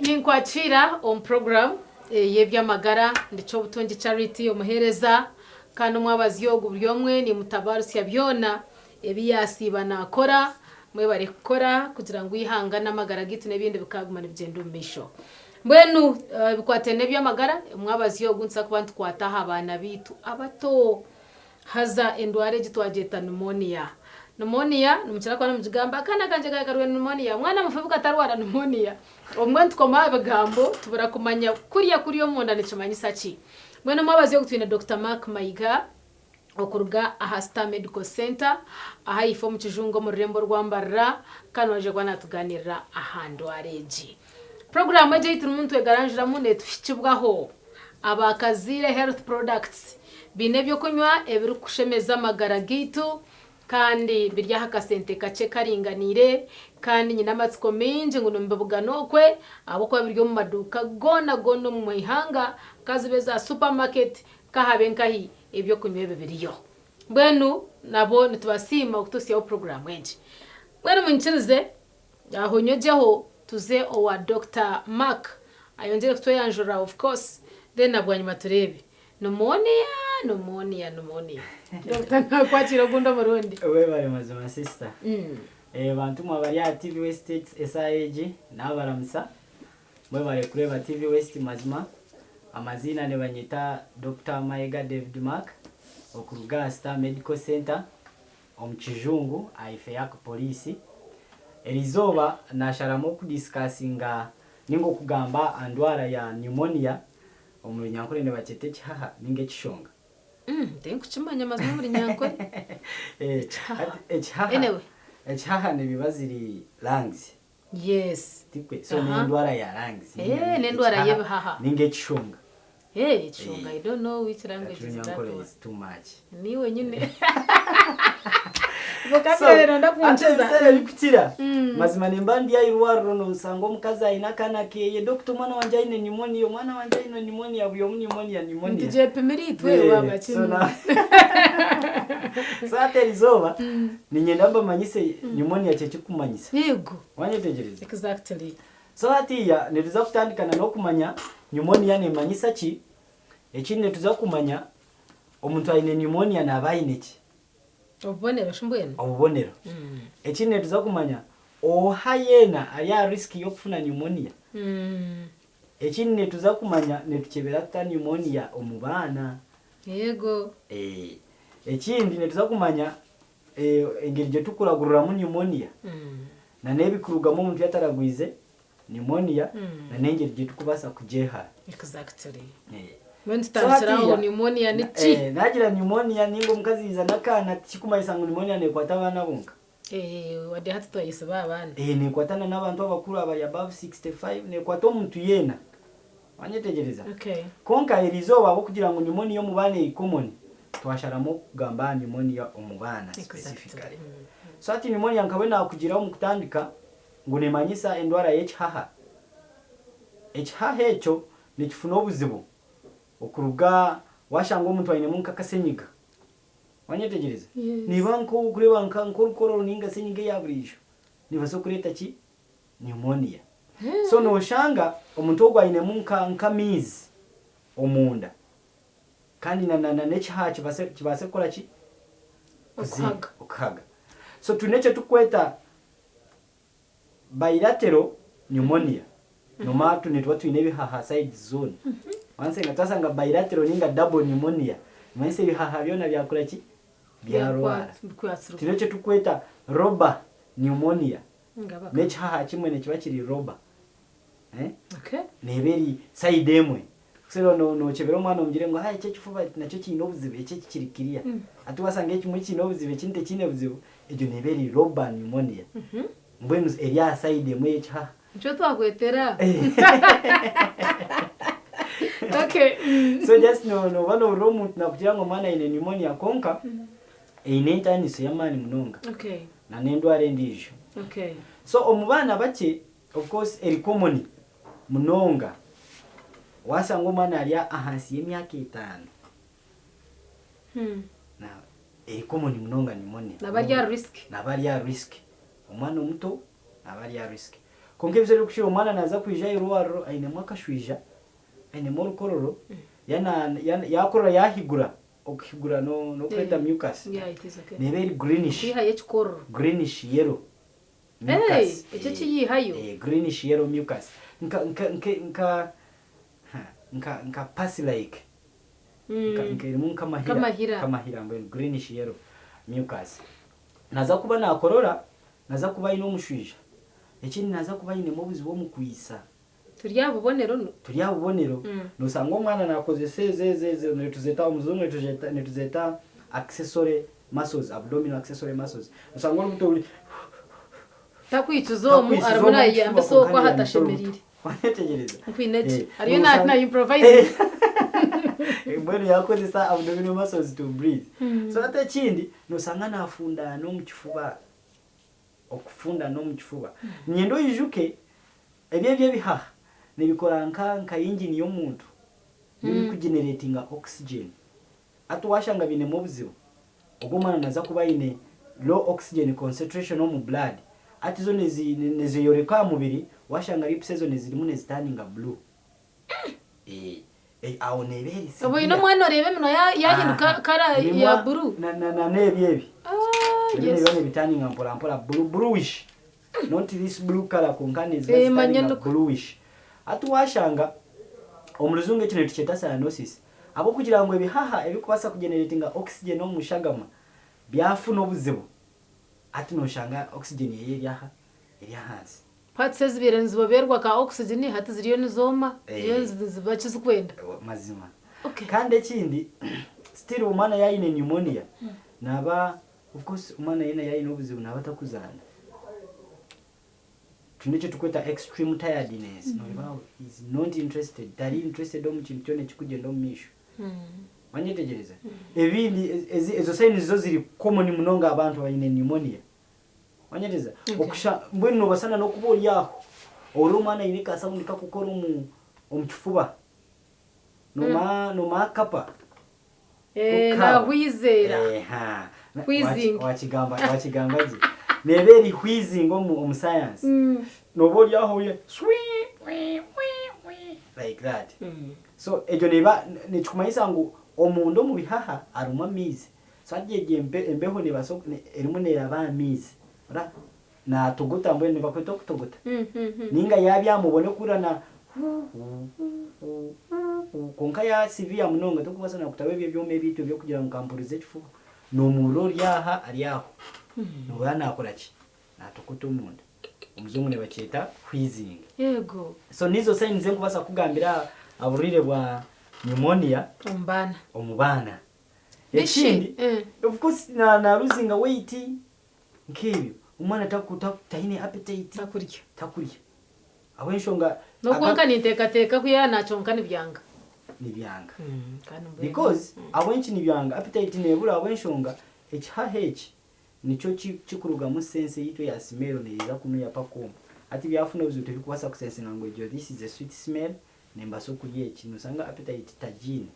Ninkwakira omu puroguramu ey'eby'amagara. Ndi Kyobutungi Charity omuheereza kandi omwabazyo ogu buri omwe nimutabarutsya byona ebi yaasiiba naakora. Mwebare kukora kugira ngu eihanga n'amagara gaitu n'ebindi bikaaguma nibigyenda omu maisho. Mbwenu ebikwatiraine n'eby'amagara, omwabazyo ogu nituza kuba nitukwata aha baana baitu abato. Haza endwara egi twagyeta pneumonia. Pneumonia nimukira kuba nimugigamba, akaana kangye kaabaire karwaire pneumonia, omwana mufubuka tarwara pneumonia. Obumwe nitukoma aha bigambo tubura kumanya kuriya kuri omunda nikimanyisa ki. Mbwenu omwabazyo ogu twine Dokita Mark Mayiga okuruga aha Star Medical Centre ahaifo omu kijungu omu rurembo orwa Mbarara kandi naija kuba natuganirira aha ndwara egi. Puroguraamu egi ei turimu nitwegaranjuramu netuhikibwaho aba Kaziire Health Products. Baine eby'okunywa ebirikushemeza amagara gaitu kandi biri aha kasente kakye karinganiire kandi nyine amatsiko maingi ngu nimubibugana okwe ahabw'okuba biri omu maduuka goona goona omu ihanga ka zibe za supermarket ka habe nkahi eby'okunywa ebi biriyo. Mbwenu nabo nitubasiima okutuhitsyaho puroguraamu egi. Mbwenu munyikirize Aho nyogyeho tuze owa Dokita Mark ayongyere kutweyanjurira of course then nabwanyima tureebe Pneumonia pneumonia pneumonia Doctor nakwakiira ogundi omurundi. Webare mazima sister. Bantu mwe abari aha TV West esaaha egi nabaramusa mwebare kureeba TV West mazima amaziina nibanyeta Doctor Mayega David Mark okuruga aha Star Medical Centre omu kijungu ahaifo ya poliisi. Eriizooba naasharamu okudisikasinga ninga okugamba aha ndwara ya pneumonia, omu Runyankore nibakyeta ekihaha ninga ekishonga. Tinkukimanya mazima omu Runyankore. Ekihaha. Ekihaha, ekihaha nibiba ziri lungs. Yes. Tikwe? So n'endwara ya lungs. N'endwara y'ebihaha. Ninga ekishonga. Hey, ekishonga I don't know which language is that Runyankore one. is too much. Niiwe nyine. Vocabulary nonda Ati kunkiza. ebiseera ebikukira mazima nimba ndi aha irwariro nosanga omukazi aine akaana keye, doctor omwana wangye aine pneumonia, omwana wangye aine pneumonia, buri omwe pneumonia, pneumonia. Nitugyepimira itwe Yeah, waaba so kinu. so hati erizooba niinyenda mbamanyise pneumonia kyekirikumanyisa. Yego. Wanyetegyereza? Exactly. So hatiiya nituza kutandika na n'okumanya pneumonia nemanyisa ki, ekindi nituza kumanya omuntu aine pneumonia naaba aine ki? Obubonero shi mbwenu? Obubonero. Ekindi nituza kumanya oha yeena ari aha risk y'okufuna pneumonia. Ekindi nituza kumanya nitukyebera tuta pneumonia omu baana. Yego. Ekindi nituza kumanya engeri gyetukuraguriramu pneumonia na n'ebikurugamu omuntu yataragwize pneumonia na n'engeri gyetukubaasa kugyehara. Exactly. Mbwenu tutandikire aho pneumonia niki? Nagira pneumonia ninga omukazi yaiza n'akaana tikikumanyisa ngu pneumonia nekwata abaana bonka. Wadde hati twayesiba abaana. Nekwata na n'abantu abakuru abari above 65 nekwata omuntu yeena. Wanyetegyereza? Okay. Kwonka eriizooba ahabw'okugira ngu pneumonia omu baana eri common, twasharamu okugamba aha pneumonia omu baana specifically. So hati pneumonia nkawe naakugira omu kutandika ngu neemanyisa endwara y'ekihaha. Ekihaha ekyo nikifuna obuzibu okuruga waashanga omuntu ainemu nk'akasenyiga. Wanyetegyereza? Yes. Neeba nk'okureeba nk'orukororo nainga senyiga eya buriijo. Neebaasa kureeta ki? Pneumonia. So noshanga omuntu ogwo ainemu nka nk'amaizi omunda kandi na na n'ekihaha kibase kibaase kukora ki? Kuziimba, Okuhaga. okuhaga. So twine eki turikweta bilateral pneumonia. Noomanya tu nituba twine ebihaha sides zoona. Wansenga twasanga bilateral ninga double pneumonia, nimanyisa ebihaha byona byakora ki? Byarwara. Bikwatsirwe. Twine eki turikweta lobar pneumonia. N'ekihaha kimwe nikiba kiri roba neeba eri side emwe. Nokyebera omwana omugire ngu eki ekifuba nakyo kiine obuzibu, eki eki kiri clear. Hati wasanga ekimwe kiine obuzibu ekindi tikiine buzibu, egyo neeba eri lobar pneumonia. Mbwenu eri aha side emwe y'ekihaha. Nikyo twakwetera. Okay. So just nooba nohurira omuntu nakugira ngu omwana aine pneumonia kwonka eine entaaniso y'amaani munonga. Okay. Na n'endwara endiijo. Okay. So omu baana bakye of course eri common munonga waashanga omwana ari ahansi y'emyaka etaano na eri common munonga pneumonia. Naaba ari aha risk. Naaba ari aha risk. Omwana omuto naaba ari aha risk. Kwonka ebiseera ebirikukira omwana naaza kwija aha irwariro ainemu akashwija, ainemu orukororo, yaakorora yaahigura, okuhigura n'okureeta mucus, neeba eri greenish, greenish yellow mucus. Ekyo ekiyihayo? Greenish yellow mucus. Nka, nka, nka, nka, nka, nka pus like. Nka erimu nk'amahira. Nk'amahira mbwenu greenish yellow mucus. Naaza kuba naakorora, naaza kuba aine omushwija. Ekindi naaza kuba ainemu obuzibu omu kwitsa. Turi aha bubonero nu. Turi aha bubonero. Noosanga omwana naakozesa ezi ezi ezi nituzeeta omu rujungu nituzeeta accessory muscles, abdominal accessory muscles. Noosanga orubuto ruri. Takwikiza omu, arimu naayeyambisa okwo ahu atashemereire. Wayetegereza? Nkwine gye. Ariyo na improvising. Mbwenu yakozesa abdominal muscles to breathe. So hati ekindi, nosanga nafundana omu kifuba. Okufundana omu kifuba. Niinyenda oijuke, ebi eby'ebihaha nibikora nka nka engine y'omuntu. Nibyo birikugeneratinga oxygen. Hati washanga biinemu obuzibu, ogwo omwana naza kuba aine low oxygen concentration omu blood, hati zo nizeyoreka aha mubiri, washanga lips ezo nizirimu nizitaninga blue. Eh, aho neeba eri Obu oine severe. omwana oreeba eminwa yahinduka kara ya blue. Na na n'ebi ebi. Ebi nibiba nibitaninga mpora mpora blue bluish. Not this blue colour kwonka niziba zitaninga bluish. Hati washanga omu rujungu eki nitukyeta cyanosis ahabw'okugira ngu ebihaha ebirikubaasa kugeneratinga oxygen omu shagama byafuna obuzibu hati noshanga oxygen yeye eri aha eri ahansi. Parts ezibaire niziboberwa ka oxygen hati ziriyo nizooma ziriyo niziba kizikwenda. Mazima. Kandi ekindi still omwana yaaba aine pneumonia naba Of course omwana yena yayine obuzibu naba atakuzaana. Twine ekitukweta extreme tiredness noreeba is not interested tari interested omu kintu kyona ekikugyenda omu maisho. Wanyetegyereza? Ebindi ezo signs zo ziri common munonga aha bantu abaine pneumonia. Wanyetegyereza? Okusha mbwenu nobasa na nokuba ori aho ohurire omwana aine ka sound kakukora omu kifuba nomanya kapa. Eh, Kukaaba. nahwizera. Eha. Na- Wheezing. Wakigamba wakigamba gye. Neeba eri wheezing omu omu science. Nooba ori aho oye swii wii wii wii like that. So egyo neeba nikikumanyisa ngu omunda omu bihaha harimu amaizi. So hati egyo embe embeho neebaasa erimu neeraba aha maizi. Ora Naatogota mbwenu nibakweta okutogota? Nainga yaabyama obone kuhurira na hu-hu-hu-hu-hu-hu kwonka ya severe munonga torikubaasa na kutaho ebyo ebyoma ebiitu eby'okugira ngu kampurize ekifuba. Noomuhurira ori aha ari aho. Noohurira naakora ki? Naatokota omunda. Omujungu nibakyeta wheezing. Yego. So nizo signs ezi ndikubaasa kukugambira aha burwaire bwa pneumonia Omu baana. omu baana. Bishi? Ekindi, of course na na losinga weight. Nk'ebyo, omwana taine appetite. Takurya. Takurya. Ahabw'enshonga. N'okwonka ninteekateeka ku yaaba nakyonka nibyanga. Nibyanga. Because ahabw'enki nibyanga, appetite neebura ahabw'enshonga ekihaha eki nikyo kikurugamu sense yaitu eya smell neija kunuya paka omu. Hati byafuna obuzibu tebikubaasa kusensinga ngu egyo this is a sweet smell nimbaasa okurya eki. Noshanga appetite tagiine.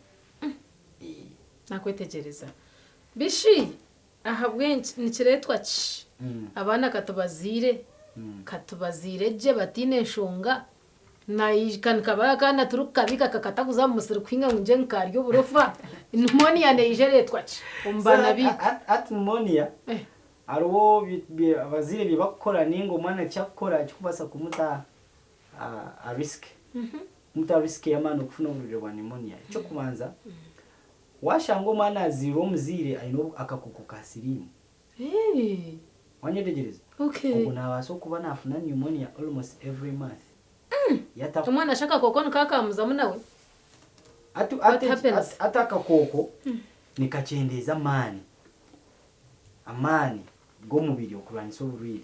Nakwetegyereza. Bishi Ahabw'enki nikireetwa ki abaana ka tubazaire ka tubazaire gye bataine nshonga naika nikaba akaana turikukabiika kakatakuza omu musiri kuhinga ngu ngye nkarya oburofa pneumonia neija ereetwa ki omu baana baitu? Hati pneumonia hariho abazaire ebi barikukora ninga omwana eki arikukora ekirikubaasa kumuta aha risk, kumuta aha risk y'amaani okufuna oburwaire bwa pneumonia. Eky'okubanza Washanga omwana azairwe omuzaire aine akakooko ka siriimu. Wanyetegyereza? Ogwo nabaasa okuba nafuna pneumonia almost every month. Omwana shi akakooko nikakamuzamu nawe? What happens? Hati akakooko nikakyendeeza amaani, amaani g'omubiri okurwanisa oburwaire.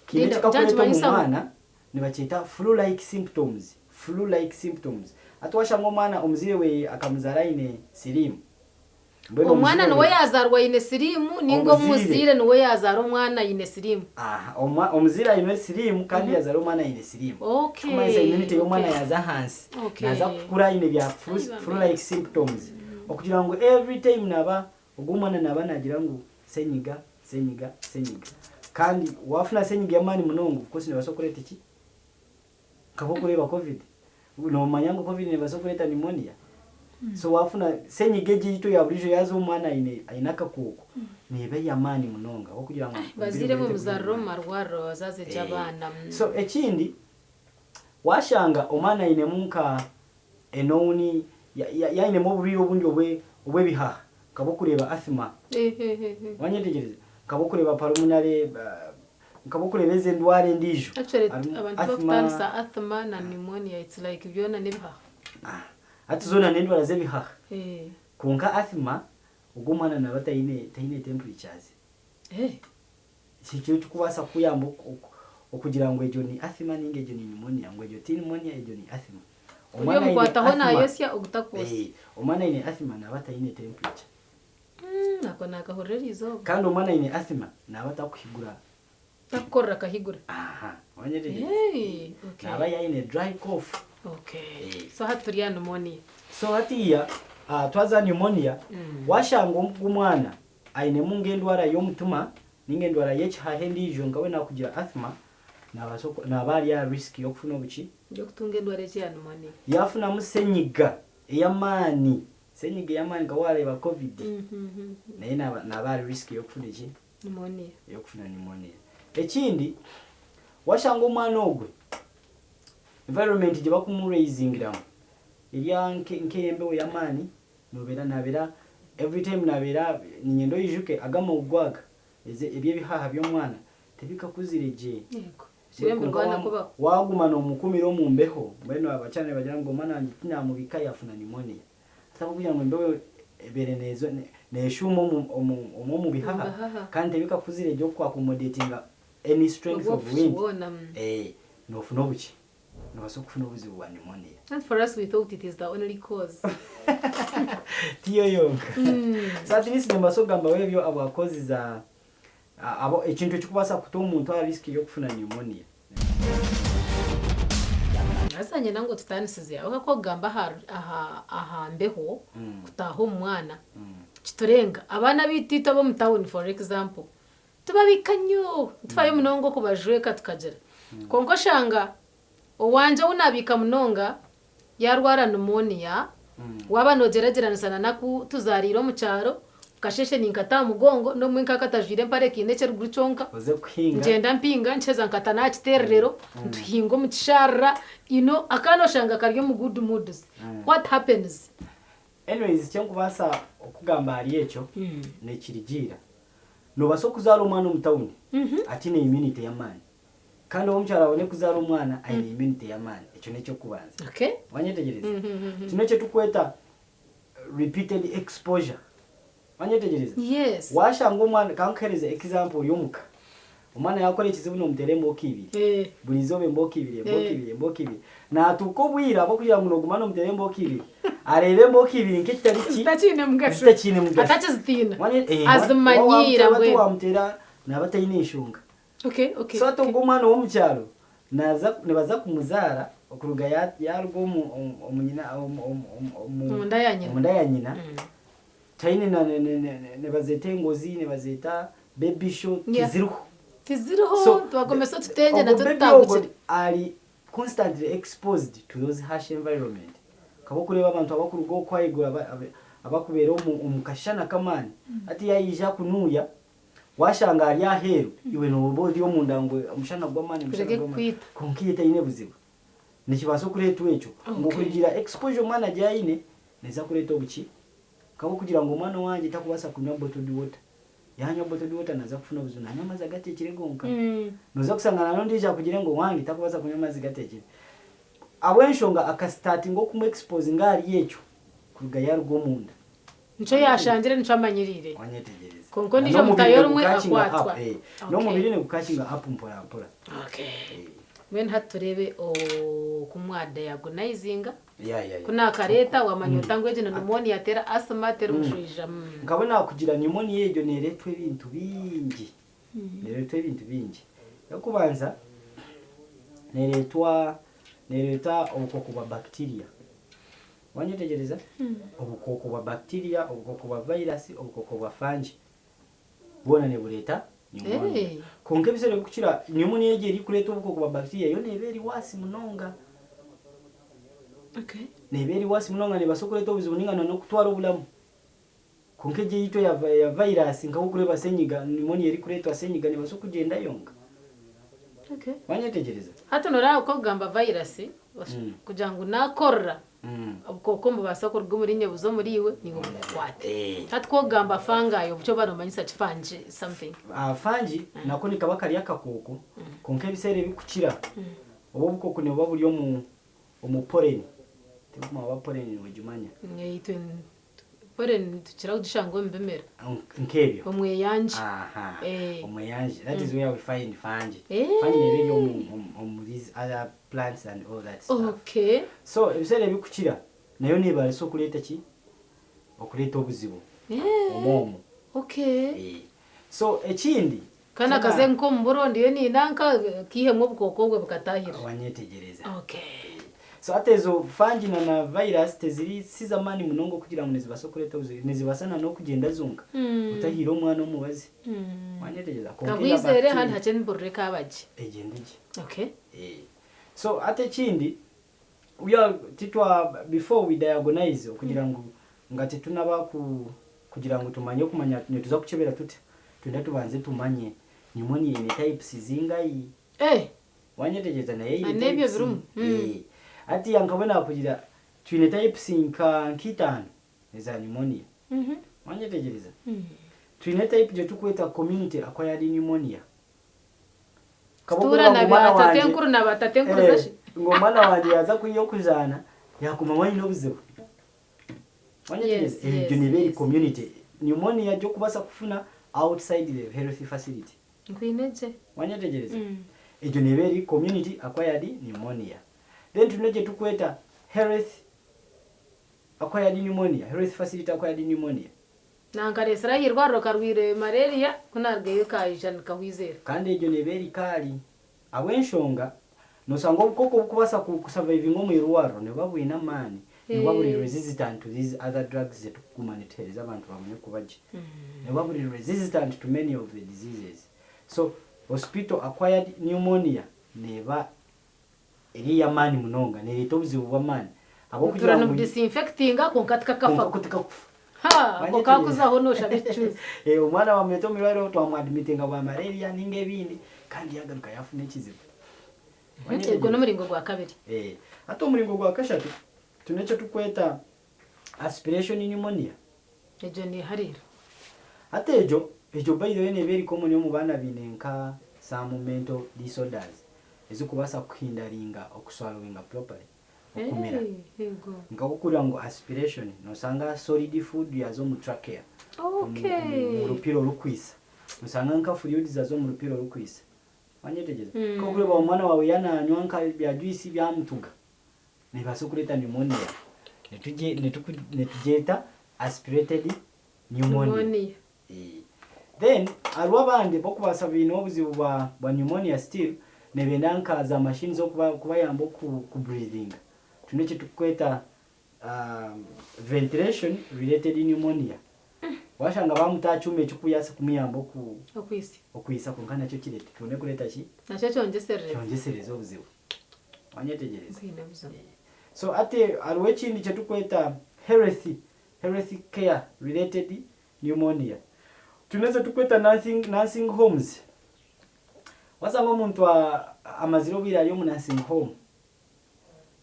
Kiine Linda, eki kakureeta omu kyankimanyisa ngu. mwana nibakyeta flu like symptoms, flu like symptoms. Hati washanga omwana omuzaire weye akamuzaara aine siriimu, mbwenu Omwana omuzaire niwe weye. yaazaarwa aine siriimu ninga Omuzaire. omuzaire niwe yaazaara omwana aine siriimu? Aha, omwa omuzaire aine siriimu kandi yazaara omwana aine siriimu. Ekikumanyisa immunity y'omwana yaaza ahansi. Naaza kukura aine bya flu, flu like symptoms. Okugira ngu every time naaba Ogwo omwana naaba naagira ngu senyiga, senyiga, senyiga. Kandi waafuna senyiga y'amaani munonga of course neebaasa kureeta ki? Nka Covid, nomanya ngu Covid nebaasa kureeta pneumonia? So wafuna senyiga egi eyaitu eya buriijo yaaza omwana aine aine akakooko, neeba ey'amaani munonga ahabw'okugira ngu omubiri Bazaire gwe mwe muzaarire omu tegwine amaani. marwariro bazaazegye abaana. So ekindi, washanga omwana ainemu nka enouni, yainemu oburwaire obundi obw'ebihaha nka bw'okureeba asthma, wanyetegereza? Nka bw'okureeba pulmonary, nka bw'okureeba ezi endwara endiijo. Actually, Harimu abantu asthma. Bakutandisa asthma na pneumonia, it's like byona n'ebihaha. Ah, hati zoona n'endwara z'ebihaha. Kwonka asthma, ogwo omwana naaba taine taine temperatures. Ekyo ekikubaasa kukuyamba okugira ngu egyo ni asthma ninga egyo ni pneumonia, ngu egyo ti pneumonia egyo ni asthma. Ori Omwana aine omukwataho asthma, naayosya ogutakwosya. Omwana aine asthma naaba ataine temperature. Ako naakahurira eriizooba. Kandi omwana aine asthma naaba atakuhigura. Takukorora akahigura. Aha, wanyetegereza? Hey, okay. Naaba yaine dry cough. So hati turi aha pneumonia. So hatiiya twaza aha pneumonia, washanga ogu omwana ainemu nk'endwara y'omutima ninga endwara y'ekihaha endiijo nka we naakugira asthma, naabaasa naaba ari aha risk y'okufuna obuki? Y'okutunga endwara egi eya pneumonia. Yaafunamu senyiga ey'amaani, senyiga ey'amaani nka waareeba covid, naye naaba naaba ari risk y'okufuna eki? Pneumonia. Ey'okufuna pneumonia. Ekindi, washanga omwana ogwe, environment gye bakumuraisingiramu eri nk'ey'embeho y'amaani, nobeera nabeera every time nabeera niinyenda oijuke aga amahugu aga, ebi ebihaha by'omwana tibikakuzire gye. Yego. Kiriyo nibirwana kubaho. Waaguma noomukumira omu mbeho, mbwenu abakyara nibagira ngu omwana wangye tinaamubika yaafuna pneumonia. Hati ahabw'okugira ngu embeho ebeire neeshuuma omu omu bihaha kandi tebikakuzire gye oku accommodatinga any strength of wind, noofuna obuki? Noobaasa kufuna obuzibu bwa pneumonia. And for us we thought it is the only cause. Tiyo yonka. So at least nimbaasa kugambaho ebyo ahabwa cause za ekintu ekirikubaasa kuta omuntu aha risk y'okufuna pneumonia. Haza nyenda ngu otutaanisize aho ku orikugamba aha aha mbeho kutaaha omu mwana kiturenga. Abaana baitu itwe ab'omu tawuni for example tubabiika nnyo, nitufayo munonga okubajweka tukagira. Kwonka oshanga owangye ou naabiika munonga Yaarwara pneumonia, waaba noogyeragyeranisa na n'aku tuzaariire omu kyaro, kasheeshe ninkata aha mugongo, n'obumwe nkaba katajwaire empare kaine eky'eruguru kyonka, Oze kuhinga. ngyenda mpinga, nkiheza nkata n'aha kiteererero, nituhinga omu kisharara, you know, akaana oshanga kari omu good moods. What happens? Anyways, eki nkubaasa kugamba ahari ekyo, nikirigiira. Noobaasa okuzaara omwana omu tawuni ataine immunity y'amaani. Kandi ow'omukyaro abone kuzaara omwana aine immunity y'amaani. Ekyo n'eky'okubanza. Okay. Wanyetegyereza? Kino eki turikweta repeated exposure. Wanyetegyereza? Yes. Waashanga omwana, ka nkuheereze example ori omuka. Omwana yaakora ekizibu noomuteera embooko ibiri. Buri izooba embooko ibiri, embooko ibiri, embooko ibiri. Naatuuka obwire ahabw'okugira ngu nooguma noomuteera embooko ibiri, areeba embooko ibiri nk'ekitari ki? Zitakiine mugasho. Zitakiine mugasho. Atakizitiina. Wanye- eh, Azimanyiira wamuteera mbwenu. Wamuteera naaba ataine nshonga. Okay, okay. So hati ogwo omwana ow'omu kyaro naaza nibaza kumuzaara okuruga ya yaruga omu omu omu nyina omu omu omu omu Omunda ya nyina. omunda ya nyina taine na ne ne ne nibazeeta engozi nibazeeta baby show Yeah. tiziriho. Tiziriho So tubagomesa otutengye ogwo natwo baby ogwo tutangukire. ari constantly exposed to those harsh environment. Nkaba okureeba abantu abakuruga okwo ahaiguru aba aba abakubeera omu omu kashana k'amaani hati yaija kunuuya Waashanga ari aheeru, iwe nooba ori omunda ngu omushana gw'amaani, omushana Gureke gw'amaani. kukwita. Kwonka iye taine buzibu. Nikibaasa okureetwa ekyo ngu Okay. okurugiirira exposure omwana egi aine, neeza kureeta obuki? Nk'ahabw'okugira ngu omwana owangye takubaasa kunywa bottled water. Yaanywa bottled water naaza kufuna obuzibu, naanywa amaizi agateekire gonka. Nooza kushanga na n'ondiijo akugire ngu owange takubaasa kunywa amaizi gateekire. Ahabw'enshonga akasitaatinga okumu exposinga ahari ekyo kuruga yaaruga omunda. Nikyo yaashangire nikyo amanyiriire. Wanyetegyereza. Kwonka ondiijo mutaahi orumwe akwatwa. N'omubiri nigukakinga up mpora mpora. Okay. Mbwenu hati tureebe oku mwadayagonayizinga. Ku naakareeta waamanya ota ngu egi ni pneumonia teri asthma teri mushwija. Nkaba naakugira pneumonia egyo neereetwa ebintu bingi. Neereetwa ebintu bingi. Eky'okubanza neereetwa neereeta obukooko bwa bacteria. Wanyetegyereza? Obukooko bwa bacteria, obukooko bwa virus, obukooko bwa fungi bwona nibureeta pneumonia. Hey. Kwonka ebiseera ebirikukira pneumonia egyo erikureetwa obukooko bwa bacteria yo neeba eri worse munonga. Okay. Neeba eri worse munonga neebaasa okureeta obuzibu nainga n'okutwara obulamu. Kwonka egyo eyaitu eya virus nka orikureeba senyiga, pneumonia erikureetwa senyiga neebaasa okugyenda yonka. Okay. Wanyetegyereza? Hati noreeba ku okugamba virus kugira ngu nakorora obukooko nibubaasa kuruga omuri inye buze omuri iwe naiwe bukukwate. Hati ku okugamba fungi obukye oba nomanyisa ki fungi something? Fungi nako nikaba kari akakooko kwonka ebiseera ebikukira obu obukooko nibuba buri omu omu pollen. Tinkumanya oba pollen nogimanya. Itwe Pollen nitukira kugishanga omu bimera. Nk'ebyo. Omweyangye. Aha. Omweyangye. That is where we find fungi. Fungi neeba eri omu these other plants and all that stuff. Okay. So ebiseera ebikukira nayo neebaasa okureeta ki? Okureeta obuzibu omu omu. Okay. So ekindi. Kandi akaze nk'omu buro ndiyo ninanka kaihemu obukooko obwo bukatahirira. Wanyetegyereza. Okay. So hati ezo fungi na na virus teziri si z'amaani munonga okugira ngu nizibaasa kureeta obuzibu. Nizibaasa na n'okugyenda zonka otahaire omwana omubazi. Wanyetegyereza? Kwonka eya Kagwizere bacteria. handi hakye niburira ekaaba gye. Egyende gye. Okay. So hati ekindi we are titwa before we diagonise okugira ngu nga titunaba ku kugira ngu tumanye okumanya nituza kukyebera tuta twenda tubanze tumanye pneumonia eine types zingayi. Eh! Wanyetegyereza nayo eine Na n'ebyo types. birimu. Eh. Hatiya nka mbwenu nakugira twine types nka nk'itaano eza pneumonia. Wanyetegyereza? Twine type gyetukweta community acquired pneumonia. Kutuura na baatatenkuru na baatatenkuruza shi? Ngu omwana wangye yaaza kwiha okuzaana yaagumamu aine obuzibu. Yes, Egyo yes, neeba eri yes, community yes. pneumonia gy'okubaasa kufuna outside the health facility. Nkwine gye. Wanyetegyereza? Egyo neeba eri community acquired pneumonia. Then twine egyo eturikweta health acquired pneumonia, health facility acquired pneumonia. Nankareetsire aha irwariro karwaire malaria, ku naarugayo kaija nikahwizera. Kandi egyo neeba eri kaari. Ahabw'enshonga, noshanga obukooko oburikubaasa ku survivinga omu irwariro nibuba bwine amaani, nibuba buri resistant to these other drugs eziturikuguma nituheereza abantu babone kuba gye. Nibuba buri resistant to many of the diseases. So, hospital acquired pneumonia neeba eri ey'amaani munonga, neereeta obuzibu bw'amaani ahabw'okugira ngu. Otura nimudisinfectinga kwonka tikakafa. Kwonka ko tikakufa. Ha! Ako kakuzaho noshaba ekicuuzi. Omwana bamureeta omu irwariro twamuadmitinga bwa malaria ninga ebindi kandi yagaruka yafuna ekizibu. Ogwo n'omuringo gwa kabiri. Hati omuringo gwa kashatu twine eki turikweta aspiration pneumonia. Egyo neeha reero? Hati egyo, egyo by the way neeba eri common omu baana abaine nka some mental disorders ezikubaasa kuhindaringa okuswallowinga properly, okumira. Nka ngu aspiration, nosanga solid food yaza omu trachea, omu rupiira orukwisa. Nosanga nka fluids zaza omu rupiira orukwisa. Wanyetegyereza? Nkokureeba omwana waawe yananywa nka bya juice byamutuga, nebaasa kureeta pneumonia. Nitugyeta aspirated pneumonia. Pneumonia. Then hariho abandi bokubaasa baine obuzibu bwa pneumonia still nibenda nka za machine z'okubayamba okubreathinga. Twine eki turikweta ventilation related pneumonia. Washanga bamuta aha kyoma ekirikubaasa kumuyamba Okwitsya. okwitsya kwonka nakyo kibone kureeta ki? Nakyo kyongyeserereza. Kyongyesereza obuzibu. Wanyetegyereza? Nkwine buzima. So hati hariho ekindi eki turikweta health care related pneumonia. Twine ezi turikweta nursing homes. Washanga omuntu amazire obwire ari omu nursing home,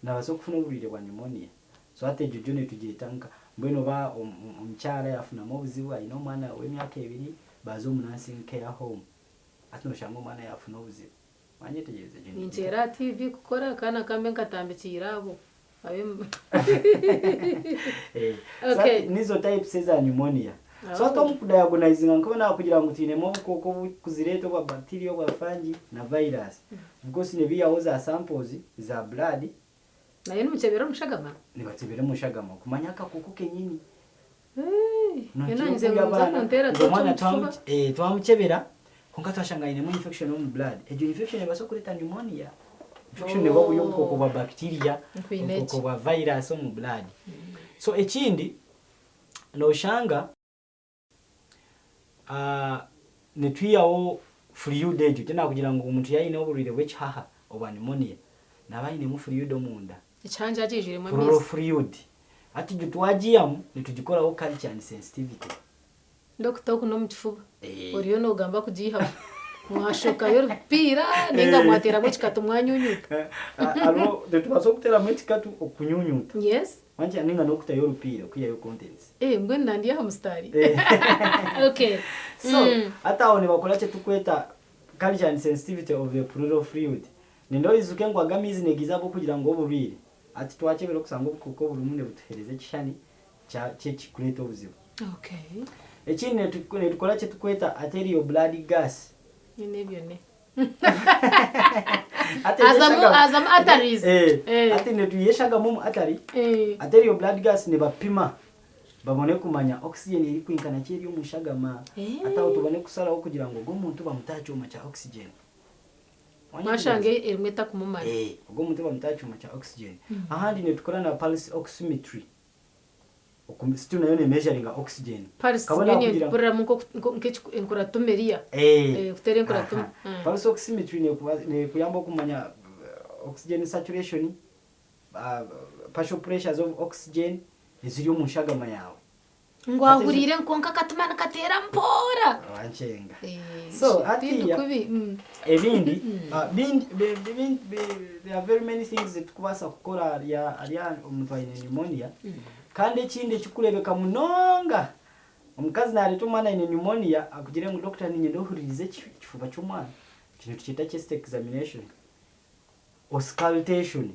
nabaasa okufuna oburwaire bwa pneumonia. So hati egyo yo nitugyeta nka mbwenu oba omukyara yafunamu obuzibu aine omwana w'emyaka 2 baaza omu nursing care home, hati noshanga omwana yafuna obuzibu. Wanyetegyereza? Egyo nitugyeta. Ninkyera aha TV kukora akaana kambe nkatambikiire abo. So hati nizo types eza pneumonia. So hati omu kudiagonizinga nkaba nakugira ngu twinemu obukooko obukuzireeta obwa bacteria, obwa fungi na virus. Of course nibiihaho za samples za blood. Nayo nimukyebera omu shagama? Nibakyebera omu shagama kumanya akakooko kenyini. Yoona nyize ngu nimuza kunteera Ngu tochi omwana omu kifuba. Twamukyebera kwonka twashanga ainemu infection omu blood. Egyo infection nebaasa kureeta pneumonia. Infection neeba buri obukooko bwa bacteria, Nkwine obukooko gye. bwa virus omu blood. So ekindi noshanga nitwihaho fluid egyo, tinakugira ngu omuntu yaaba aine oburwaire bw'ekihaha obwa pneumonia, naaba ainemu fluid omunda. Ekihangya kiijwiremu Pleural amaizi. fluid. Hati egyo twagiihamu nitugikoraho culture and sensitivity. Dokita oku n'omu kifuba. Eh. Oriyo noogamba kugiihamu. Mwashokayo orupiira nainga mwateeramu ekikatu mwanyunyuuta. Hariho nitubaasa okuteeramu ekikatu okunyunyuuta. Yes. Wankira nainga n'okutayo orupiira okwihayo contents. Eh, mbwenu nandi aha musitaari. Eh. Okay. So, hati aho nibakora ekiturikweta culture and sensitivity of the pleural fluid. Nenda oijuke ngu aga amaizi nigiiza ahabw'okugira ngu oburwaire. Hati twakyebera okusanga obukooko oburimu nibutuheereza ekishushani ky'ekirikureeta obuzibu. Okay. Ekindi nitukora ekiturikweta arterial blood gas. Nyine ebyo ne. Hati Hazamu eshagama- hazamu arteries. Eh, Eh. hati nitwiha eshagama omu artery, Eh. arterial blood gas nibapima babone kumanya oxygen erikwinkana ki eri omu shagama. Eh. Hati aho tubone kusaraho kugira ngu ogu omuntu bamute aha kyoma kya oxygen. Mwashanga erimu etakumumara. Eh, ogu omuntu bamute aha kyoma kya oxygen. Ahandi nitukora na pulse oximetry. Oku still nayo ne measuringa oxygen. Pulse Kabona mbwenu kugira mpuriramu nk'enkuratuma eriya. Eh. Eh, kuteera enkuratuma. Aha. Mm. Pulse oximetry nekuyamba okumanya oxygen saturation, partial pressures of oxygen eziri omu nshagama yaawe. Ngu ahuriire kwonka akatima nikateera mpora. Wankyenga. Eh, So, tindi hatiya kubi. Ebindi bingi there are very many things ezitukubaasa kukora ahari omuntu aine pneumonia. Kandi ekindi ekirikureebeka munonga, omukazi naareeta omwana aine pneumonia akugire ngu doctor niinyenda ohuririze ekifuba ky'omwana. Ekyo nitukyeta chest examination. Auscultation,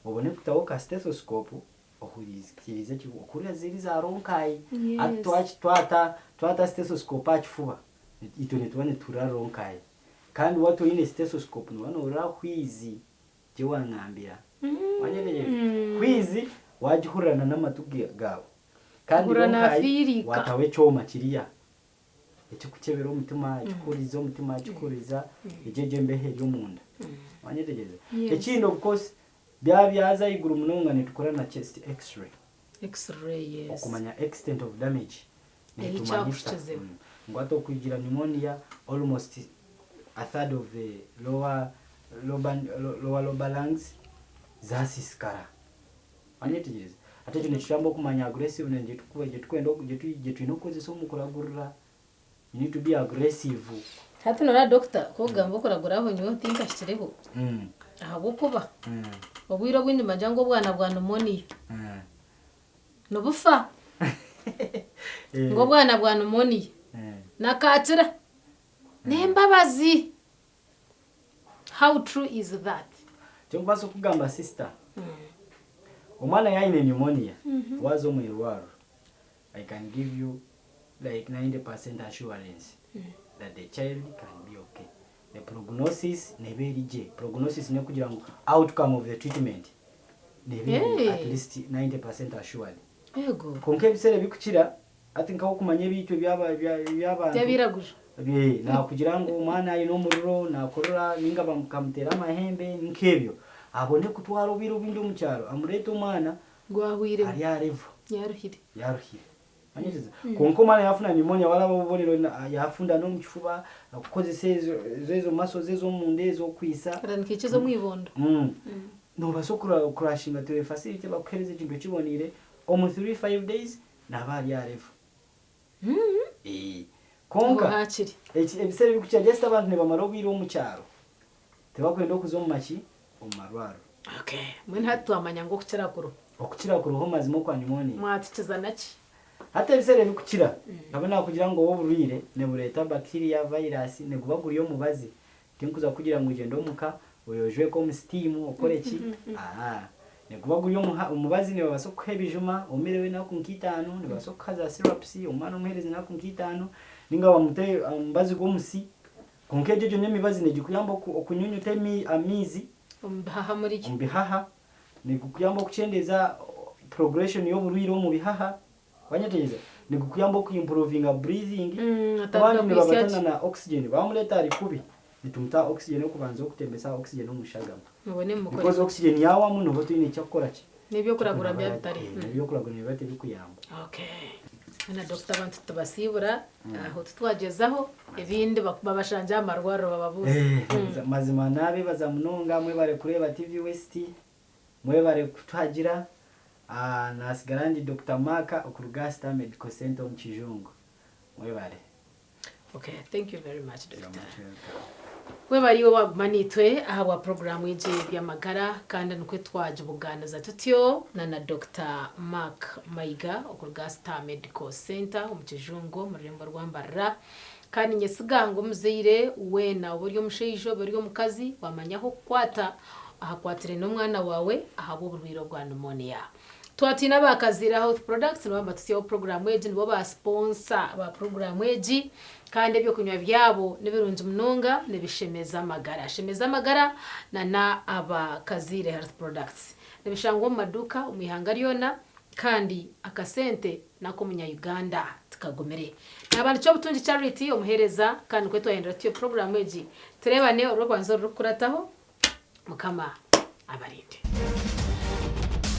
obone kutaho ka stethoscope ohurikirize okuhurira ziri za ronkayi. Hati twata twata stethoscope aha kifuba, itwe nituba nituhurira ronkayi. Kandi waaba oine stethoscope nooba noohurira wheeze gye wangambira. Wanyetegyereza? Wheeze waagihurira na n'amatu gaawe. Kandi Ohurira ronkayi naafiirika. waataho ekyoma kiriya ekirikukyebera omutima, ekikuhuririza omutima, ekikuhuririza egyo egyo embeho eri omunda. Wanyetegyereza? Yes. Ekindi of course byaba byaza ahaiguru munonga nitukora na chest x-ray. X-ray, yes. Okumanya extent of damage. Ei Nitumanyisa kyakuhikize. Ngu hati okugira pneumonia almost a third of the lower lobar, lower lobar lungs zasiisikara. Wanyetegyereza? Hati ekyo nikituyamba okumanya aggressiveness gye twine kukozesa omu kuragurira. You need to be aggressive. Hati noreeba doctor ku okugamba okuragura aho nyowe tinkahikireho ahabw'okuba obwire obwingi nibagira ngu obwana bwa pneumonia nibufa ngu obwana bwa pneumonia nakaakira n'embabazi. How true is that? Ekinkubaasa kukugamba sister, omwana yaaba aine pneumonia, waaza omu irwariro, I can give you like 90% assurance that the child can be okay. The prognosis neeba eri gye. Prognosis n'okugira ngu outcome of the treatment neeba eri at least 90% assured. Eego. Kwonka ebiseera ebikukira, hati nkaokumanya ebiitu eby'abantu. By'abairaguju. Naakugira ngu omwana aine omuriro, naakorora nainga bakamuteera amahembe nk'ebyo, abone kutwara obwire obwingi omu kyaro amureete omwana Gwahwiremu. ari aha level. Yaruhire. Yaruhire. Manyiriza? Kwonka omwana yaafuna pneumonia waraba obubonero yaafunda n'omu kifuba, akukozesa ezo ezo muscles ez'omunda ezo okwitsa. Atandika ezo omu ibondo. Noobaasa okurashinga to a facility bakuheereze ekintu ekiboneire, omu three, five days naaba ari aha level. Kwonka Ngu haakiri. Ebiseera ebirikukira just abantu nibamara obwire omu kyaro tibakwenda okuza omu maki omu marwariro. Okay. Mbwenu hati twamanya ngu okukira kuriho. Okukira kuriho mazima okwa pneumonia. Mwatukiza naki? Hati ebiseera ebirikukira nkaba naakugira ngu oburwaire nibureetwa bacteria, virus niguba guri omubazi Tinkuza kukugira ngu gyenda omuka oyojweke omu sitiimu okore ki, ahaa. Niguba guri omubazi nibabaasa kukuha ebijuma omireho enaku nk'itaano, nibabaasa kukuha za syrups omwana omuheereze enaku nk'itaano nainga bamute omubazi gw'omusi. Kwonka egyo gyona emibazi negikuyamba okunyunyuta amaizi Omu bihaha muriyo. omu bihaha, nigukuyamba okukyendeeza progression y'oburwaire omu bihaha. Wanyetegyereza? Nigukuyamba oku improvinga breathing. Atandika Abandi kwitsya nibabatana gye. Na oxygen. Bamureeta ari kubi, nitumuta oxygen okubanza okutembesa oxygen omu shagama. Mubone mumukore. Because oxygen yahwamu noba otaine eky'okukora ki? N'ebyokuragura byaba bitari. N'ebyokuragura nibiba tibikuyamba. Okay. Mbwenu Dokita abantu titubasiibura, aho titwagyezaho, ebindi babashangye aha marwariro bababuuze. Mazima nabebaza munonga mwebare kureeba TV West. Mwebare kutuhagira. Nasigara ndi Doctor Mark okuruga aha Star Medical Centre omu Kijungu. Mwebare. Okay, thank you very much You're Doctor. much welcome. Webare iwe waguma naitwe ahabwa puroguraamu egi ey'eby'amagara kandi nikwo twagibugaaniza tutyo na na Dokita Mark Mayiga okuruga aha Star Medical Centre omu Kijungu omu rurembo rwa Mbarara. Kandi niinyesiga ngu omuzaire weena oba ori omushaija oba ori omukazi waamanya ah'okukwata ahakwatiraine n'omwana waawe ahabw'oburwaire obwa pneumonia. Twatiina aba Kaziira Health Products nibo nibatutsyaho puroguraamu egi, nibo ba siponsa ba puroguraamu egi kandi eby'okunywa byabo ni birungi munonga nibishemeza amagara. Shemeza amagara na na aba Kaziire Health Products. Nibishangwa omu maduuka omu ihanga ryona kandi akasente n'ak'omunya Uganda tikagumire. Naaba ndi Kyobutungi Charity omuheereza kandi nikwo twahindura tutyo puroguraamu egi. Tureebane orw'okubanza orurikukurataho. Mukama abarinde.